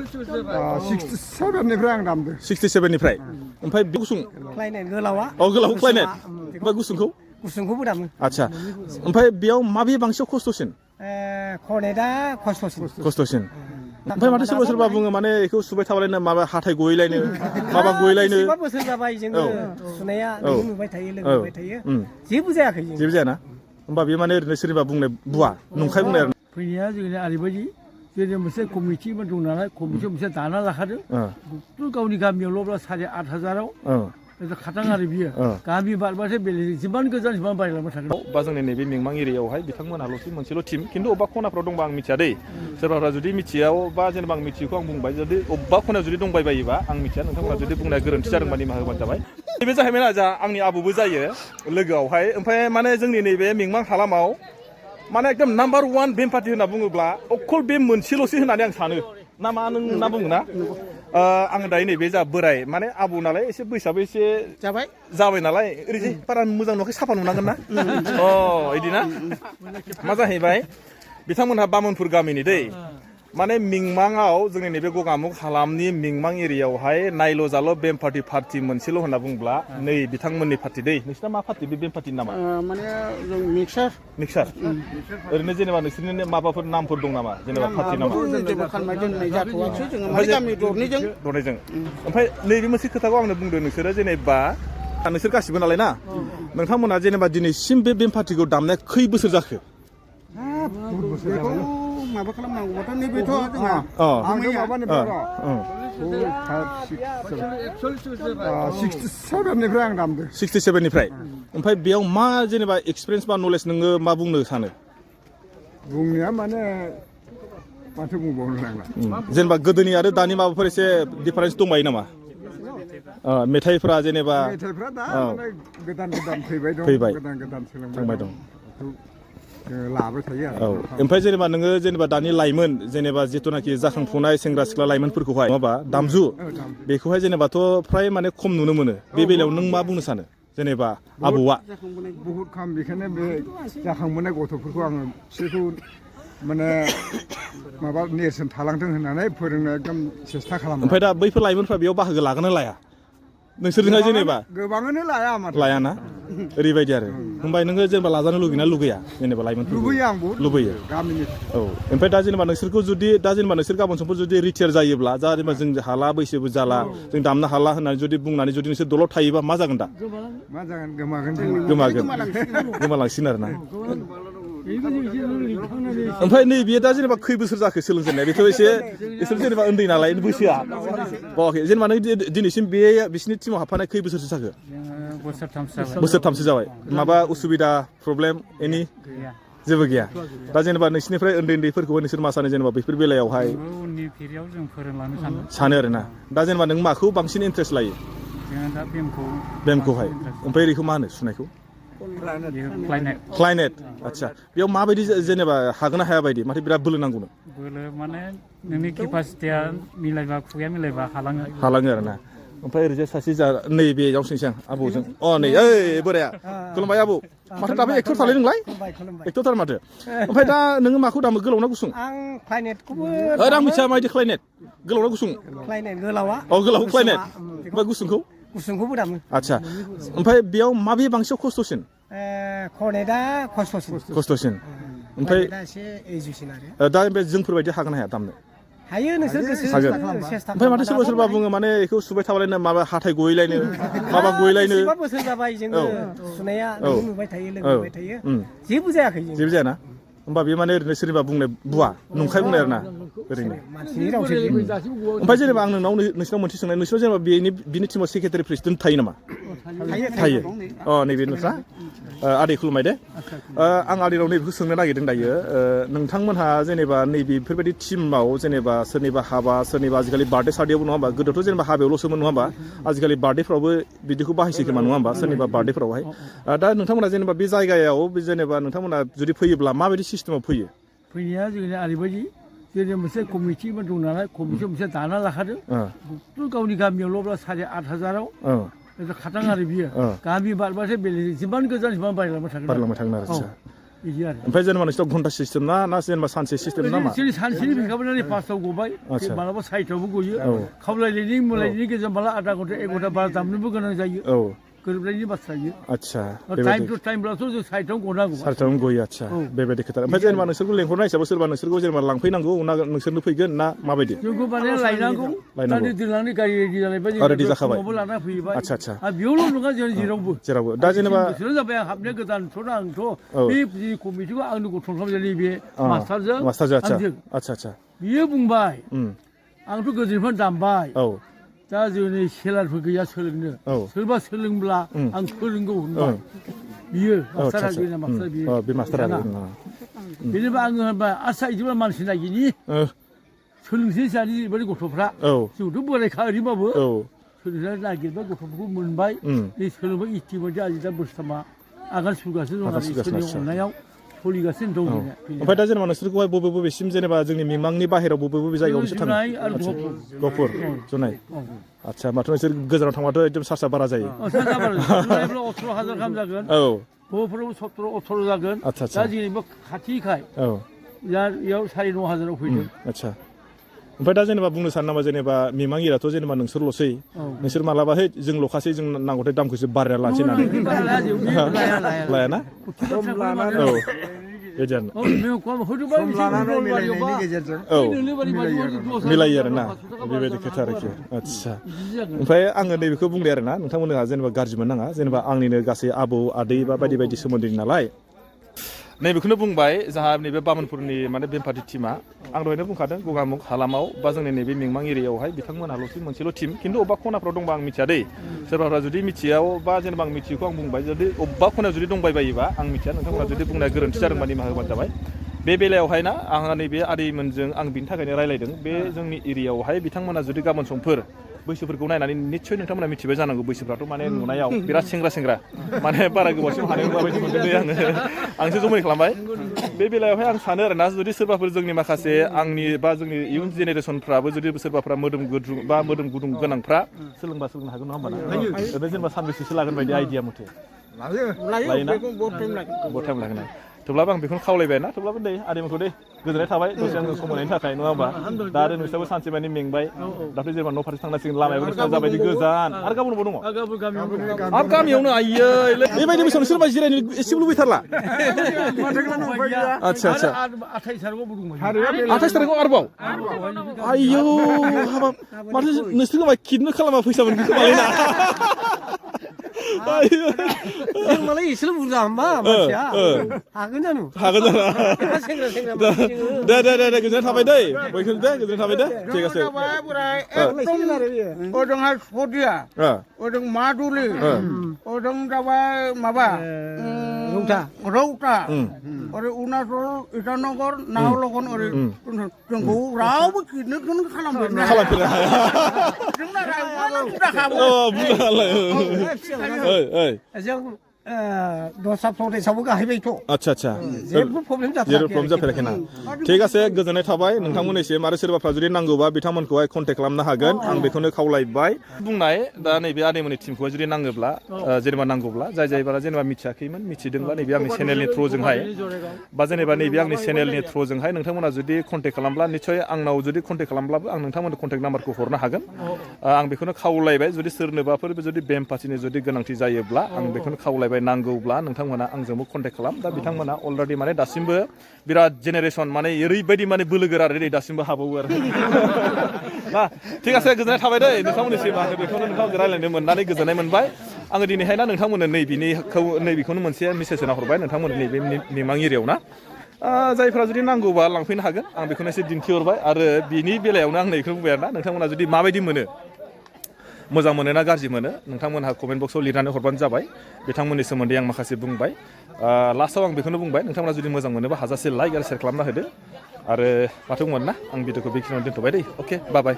67निफ्राय आं दामदों 67निफ्राय ओमफ्राय बे गुसुं क्लाइनेट गोलावा गोलाव क्लाइनेट ओमफ्राय गुसुंखौ गुसुंखौबो दामो आदसा ओमफ्राय बेयाव माबे बांसिन खस्थ'सिन कर्नेटआ खस्थ'सिन ओमफ्राय माथो सोरबा सोरबा बुङो माने बेखौ सुबाय थाबालायनो माबा हाथाय गहैलायनो माबा गहैलायनो 15 बोसोर जाबाय जोङो सुनाया नुबाय थायो लोगोबाय थायो जेबो जायाखै जेबो जायाना होमबा बे माने ओरैनो सोरबा बुंनाय बुवा नंखाय बुंनाय आरो फैनाया जोंनि ओरैबायदि जेरै मोनसे कमिटिबो दं नालाय कमिटि मोनसे दाना लाखादों गावनि गामियावल' 8,500 खाथां आरो बियो गामि बारबासो बेलेग जिमान गोजान जिमान बारायलांबाय थागोन बा जोंनि नैबे मिंमां एरियायावहाय बिथांमोनहाल'सो मोनसेल' टिम खिन्थु अबेबा खनाफ्राव दंबा आं मिथिया दै सोरबाफ्रा जुदि मिथियाव बा जेनेबा आं मिथियैखौ आं बुंबाय जुदि अबेबा खनायाव जुदि दंबाय बायोबा आं मिथिया नोंथांमोना जुदि बुंनाया गोरोन्थि जादोंबा निमाहा होबानो जाबाय नैबे जाहैबाय ना जा आंनि आबौबो जायो लोगोआवहाय ओमफ्राय माने जोंनि नैबे मिंमां हालामाव माने एकदम नाम्बार 1 बेम पार्टि होनना बुङोब्ला अकल बे मोनसेल'सो होननानै आं सानो ना मा नों ना बुङो ना आं दायो नैबे जा बोराय माने आबौ नालाय एसे बैसोआबो एसे जाबाय नालाय ओरैजाय बारा मोजां नुवाखै साफा नुनांगोन ना बिदि ना मा जाहैबाय बिथांमोनहा बामोनपुर गामिनि दै माने मिंमांआव जोंनि नैबे गगामुग हालामनि मिंमां एरियायावहाय नायल' जाल' बेम पार्टि मोनसेल' होनना बुङोब्ला नै बिथांमोननि पार्टि दै नोंसिना मा पार्टि बे बेम पार्टिनि नामा माने जों मिक्सार ओरैनो जेनेबा नोंसोरनि माबाफोर नामफोर दं नामा जेनेबा पार्टि नामा दरनैजों ओमफ्राय नैबे मोनसे खोथाखौ आंनो बुंदों नोंसोरो जेनेबा नोंसोर गासिबो नालाय ना नोंथांमोना जेनेबा दिनैसिम बे बेम पार्टिखौ दामनाया खै बोसोर जाखो माबा खालामनांगौबाथ' नैबेथ' जोंहा माबानिफ्राय 67निफ्राय आं दामदों 67निफ्राय ओमफ्राय बेयाव मा जेनेबा एक्सपिरियेन्स बा नलेज नोङो मा बुंनो सानो बुंनाया माने माथो बुंबावनो नांला जेनेबा गोदोनि आरो दानि माबाफोर एसे डिफारेन्स दंबायो नामा मेथाइफ्रा जेनेबा मेथाइफ्रा दा गोदान फैबाय दं गोदान सोलोंबाय दं लाबाय थायो आरो ओमफ्राय जेनेबा नोङो जेनेबा दानि लाइमोन जेनेबा जिथुनाखि जाखांफुनाय सेंग्रा सिख्ला लाइमोनफोरखौहाय नङाबा दामजु बेखौहाय जेनेबाथ' फ्राय माने खम नुनो मोनो बे बेलायाव नों मा बुंनो सानो जेनेबा आबौआ बहुद खम बेखायनो बे जाखांबोनाय गथ'फोरखौ आङो बिसोरखौ माने माबा नेरसोन थालांथों होननानै फोरोंनो एकदम सेस्था खालामो ओमफ्राय दा बैफोर लाइमोनफ्रा बेयाव बाहागो लागोन ना लाया नोंसोरजोंहाय जेनेबा गोबाङानो लायाना ओरैबायदि आरो होमबाय नोङो जेनेबा लाजानो लुगैना लुगैया जेनेबा लाइमोनफोर लुबैयो आंबो लुबैयो गामिनि ओमफ्राय दा जेनेबा नोंसोरखौ जुदि दा जेनेबा नोंसोर गाबोन समफोर जुदि रिटायार जायोब्ला जा जेनेबा जों हाला बैसोबो जाला जों दामनो हाला होननानै जुदि बुंनानै जुदि नोंसोर दलद थायोबा मा जागोन दा मा जागोन गोमालांसिगोन आरोना ओमफ्राय नैबे दा जेनेबा खै बोसोर जाखो सोलोंजेननाय बेथ' एसे जेनेबा उन्दै नालाय बैसोआ बावाखै जेनेबा नों दिनैसिम बे बिसिनि टिमाव हाबफानाय खै बोसोरसो जाखो बोसोरथामसो जाबाय माबा उसुबिदा प्रब्लेम एनि जेबो गैया दा जेनेबा नोंसिनिफ्राय उन्दैफोरखौबो नोंसोर मा सानो जेनेबा बेफोर बेलायावहाय उननि फिरियाव जों फोरोंलांनो सानो आरोना दा जेनेबा नों माखौ बांसिन इन्ट्रेस्ट लायो बेमखौहाय ओमफ्राय ओरैखौ मा होनो सुनायखौ क्लाइनेट आदसा बेयाव माबायदि जेनेबा हागोन ना हाया बायदि माथो बिराद बोलो नांगौनो बोलो माने नोंनि केपासिटिया मिलायबा खुगाया मिलायबा हालाङो आरोना ओमफ्राय ओरैजाय सासे जा नैबेयाव सोंसै आं आबौजों नै बोराया खुलुमबाय आबौ माथो दाबो एक्टर थालाय नोंलाय एक्टरथार माथो ओमफ्राय दा नोङो माखौ दामो गोलाव ना गुसुं आं क्लाइनेटखौबो आं मिथिया माबायदि क्लाइनेट गोलाव ना गुसुं क्लाइनेट गोलावा गोलाव क्लाइनेट ओमफ्राय गुसुंखौबो दामो आदसा ओमफ्राय बेयाव माबे बांसिन खस्थ'सिन कर्नेटआ खस्थ'सिन ओमफ्राय एसे इजिसिन आरो दा बे जोंफोरबायदि हागोन ना हाया दामनो हायो नोंसोर गोसो हागोन ओमफ्राय माथो सोरबा बुङो माने बेखौ सुबाय थाबालायनो माबा हाथाय गहैलायनो माबा गहैलायनो 15 बोसोर जाबाय जोङो सुनाया नुबाय थायो लोगोबाय थायो जेबो जायाखै जेबो जायाना होमबा बे माने ओरैनो सोरनिबा बुंनाय बुवा नंखाय बुंनाय आरोना ओरैनो ओमफ्राय जेनेबा आं नोंसिनाव मोनसे सोंनाय नोंसिनाव जेनेबा बिनि टिमाव सेक्रेटारि प्रेसिडेन्ट थायो नामा थायो नैबे नोंस्रा आदै खुलुमबाय दे आं आदैनाव नैबेखौ सोंनो नागिरदों दायो नोंथांमोनहा जेनेबा नैबेफोरबायदि टिमाव जेनेबा सोरनिबा हाबा सोरनिबा आजिखालि बार्थडे सार्डेआवबो नङा होमबा गोदोथ' जेनेबा हाबायावल'सोमोन नङा होमबा आजिखालि बार्थडेफ्रावबो बिदिखौ बाहायसै खोमा नङा होमबा सोरनिबा बार्थडेफ्रावहाय दा नोंथांमोना जेनेबा बे जायगायाव जेनेबा नोंथांमोना जुदि फैयोब्ला माबायदि सिस्टेमाव फैनाया जोंनि ओरैबायदि जेरै मोनसे कमिटिबो दं नालाय कमिटि मोनसे दाना लाखादों गावनि गामियावल' 8,500 खाथां आरो बियो गामि बारबासो बेलेग जिमान गोजान जिमान बारायलांबाय थागोन आरो बिदि आरो ओमफ्राय जेनेबा नोंसिनाव घन्टा सिस्टेम ना जेनेबा सानसे सिस्टेम ना मा जोंनि सानसेनि फैखाबोनानै 5टाव गबाय आदसा। मालाबा 6टावबो गयो खावलायनायनि मुलायनायनि गेजेराव माला आधा घन्टा 1 घन्टा बारा दामनोबो गोनां जायो औ गोरोबनायनि बाथ्रा इयो आदसा टाइम टु टाइमब्लाथ' जों 6टाव गनांगौ सारिथायावनो गयो आदसा बेबायदि खोथा ओमफ्राय जेनेबा नोंसोरखौ लेंहरनाय हिसाबै सोरबा नोंसोरखौ जेनेबा लांफैनांगौ ना नोंसोरनो फैगोन ना माबायदि जोंखौ माने लायनांगौ दानि दोनलांनि गारि रेडि जालायबाय रेडि जाखाबाय समावबो लाना फैबाय आदसा आदसा आरो बेयावल' नङा जों जेरावबो दा जेनेबा बोसोर जाबाय आं हाबनाया गोदानथ' आंथ' बे जि कमिटिखौ आंनो गठन खालामजानाय बे मास्टारजों आदसा आंजों आदसा बियो बुंबाय आंथ' गोदोनिफ्राय दामबाय औ दा जोंनि सेलारफोर गैया सोलोंनो सोरबा सोलोंब्ला आं फोरोंगौ होनबाय बियो मास्टारा जोंना मास्टार बियो बे मास्टारा बेनिफ्राय आङो होनबाय आदसा इदिब्ला मानसि नागिरनि सोलोंसै जानि ओरैबायदि गथ'फ्रा जोंथ' बोरायखा ओरैबाबो सोलोंनानै नागिरबाय गथ'फोरखौ मोनबाय बे सोलोंबाय इतिमयदे आजि दा बोसोरथामा आगान सुरगासिनो दं आरो इसोरनि अननायाव सोलिगासिनो दं ओमफ्राय दा जेनेबा नोंसोरखौहाय बबेसिम जेनेबा जोंनि मिमांनि बाहेराव बबे जायगायाव नोंसोर थाङो आरो गहपुर जनाय आदसा होमबाथ' नोंसोर गोजानाव थांबाथ' एकदम चार्जआ बारा जायो 18,000 गाहाम जागोन गहपुरावबो 17-18 जागोन दा जेनेबा खाथिखाय इयाव 9,500 फैदों आदसा ओमफ्राय दा जेनेबा बुंनो सानो नामा जेनेबा मिमां एरियाथ' जेनेबा नोंसोरल'सै नोंसोर मालाबा जों ल'खासै जों नांगौथाय दामखौसो बारायना लानोसै होननानै लायाना औ मिलायो आरोना बेबायदि खोथा आरोखि आदसा ओमफ्राय आङो नैबेखौ बुंदों आरोना नोंथांमोनहा जेनेबा गाज्रि मोननाङा जेनेबा आंनिनो गासै आबौ आदै बा बायदि बायदि सोमोन्दोनि नालाय नैबेखौनो बुंबाय जोंहा नैबे बामोनपुरनि माने बेमपार्टि टिमा आं दहायनो बुंखादों गगामुग हालामाव बा जोंनि नैबे मिमां एरियायावहाय बिथांमोनहाल'सो मोनसेल' टिम खिन्थु अबेबा खनाफ्राव दंबा आं मिथिया दै सोरबाफ्रा जुदि मिथियाव बा जेनेबा आं मिथियैखौ आं बुंबाय जुदि अबेबा खनायाव जुदि दंबाय बायोबा आं मिथिया नोंथांमोना जुदि बुंनाया गोरोन्थि जादोंबा निमाहा होबानो जाबाय बे बेलायावहाय ना आंहा नैबे आदैमोनजों आं बिनि थाखायनो रायलायदों बे जोंनि एरियायावहाय बिथांमोना जुदि गाबोन समफोर बैसोफोरखौ नायनानै निस्सय नोंथांमोना मिथिबाय जानांगौ बैसोफ्राथ' माने नुनायाव बिराद सेंग्रा माने बारा गोबावसिम हानाय नङा बायदि मोनदों आंसो जमै खालामबाय बे बेलायावहाय आं सानो आरोना जुदि सोरबाफोर जोंनि माखासे आंनि बा जोंनि इयुन जेनेरेसनफ्राबो जुदि सोरबाफ्रा मोदोम गुदुं गोनांफ्रा सोलोंनो हागोन नङा होमबा ओरैनो जेनेबा सानबेसेसो लागोन बायदि आइडिया मथे लायोना बहुद टाइम लागोन थेवब्लाबो आं बेखौनो खावलायबाय ना थेवब्लाबो दे आदैमोनखौ दे गोजोननाय थाबाय दसे आंजों सम होनायनि थाखाय नङा होमबा दा आरो नोंस्राबो सानसे माने मेंबाय दाथ' जेनेबा न' फारसे थांनांसिगोन लामायाबो नोंस्रा जाबायदि गोजान आरो गाबोनबो दङ आरो गामियावनो आइयै बेबायदि बैसोआव सोरबा जिरायनो एसेबो लुबैथारला आदसा 28 तारिखआव आरोबाव आइयौ हाबाब माथो नोंसोर मा किडनो खालामा फैसा मोनगोन खोमालाय ना जों मालाय एसेल' बुरजा होमबा मानसिया हागोन जानो दे गोजोननाय थाबाय दै बयखौबो दे गोजोननाय थाबाय दे ठीक আছে ओजोंहाय सदिया ओजों मादुलि ओजों जाबाय माबा रौता ओरै अरुणाचल इटानगर नाहरलगन ओरै जोंखौ रावबो किडनिखौनो खालामफेरनो हाया जोंना जों दस्रा प्रदेशआवबो गाहैबायथ' आदसा जेबो प्रब्लेम जाफेराखै ना ठीक আছে गोजोननाय थाबाय नोंथांमोननिसिम आरो सोरबाफ्रा जुदि नांगौबा बिथांमोनखौहाय कन्टेक्ट खालामनो हागोन आं बेखौनो खावलायबाय बुंनाय दा नैबे आदैमोननि टिमखौहाय जुदि नाङोब्ला जेनेबा नांगौब्ला जायबारा जेनेबा मिथियाखैमोन मिथिदोंब्ला नैबे आंनि चेनेलनि थ्रुजोंहाय बा जेनेबा नैबे आंनि चेनेलनि थ्रुजोंहाय नोंथांमोना जुदि कन्टेक्ट खालामब्ला निस्सय आंनाव जुदि कन्टेक्ट खालामब्लाबो आं नोंथांमोननो कन्टेक्ट नाम्बारखौ हरनो हागोन आं बेखौनो खावलायबाय जुदि सोरनोबाफोर जुदि बेम पार्टिनि जुदि गोनांथि जायोब्ला आं बेखौनो खावलायबाय नांगौब्ला नोंथांमोना आंजोंबो कन्टेक्ट खालाम दा बिथांमोना अलरेडि माने दासिमबो बिराद जेनेरेसन माने ओरैबायदि माने बोलोगोरा आरो दासिमबो हाबावो आरो ना ठीक আছে गोजोननाय थाबाय दै नोंथांमोननिसिम आङो बेखौनो नोंथांमोनजों रायलायनो मोननानै गोजोननाय मोनबाय आङो दिनैहाय ना नोंथांमोननो नैबेखौनो मोनसे मेसेज होना हरबाय नोंथांमोन नैबे मिमां एरियायाव ना जायफ्रा जुदि नांगौबा लांफैनो हागोन आं बेखौनो एसे दिन्थिहरबाय आरो बिनि बेलायावनो आं नैखौनो बुंबाय आरोना नोंथांमोना जुदि माबायदि मोनो मोजां मोनो ना गाज्रि मोनो नोंथांमोनहा कमेन्ट बक्सआव लिरनानै हरबानो जाबाय बिथांमोननि सोमोन्दै आं माखासे बुंबाय लास्टआव आं बेखौनो बुंबाय नोंथांमोना जुदि मोजां मोनोबा हाजासे लाइक आरो शेयार खालामना होदो आरो माथो बुंगोन ना आं भिडिअखौ बेखिनियावनो दोनथ'बाय दै अके बाय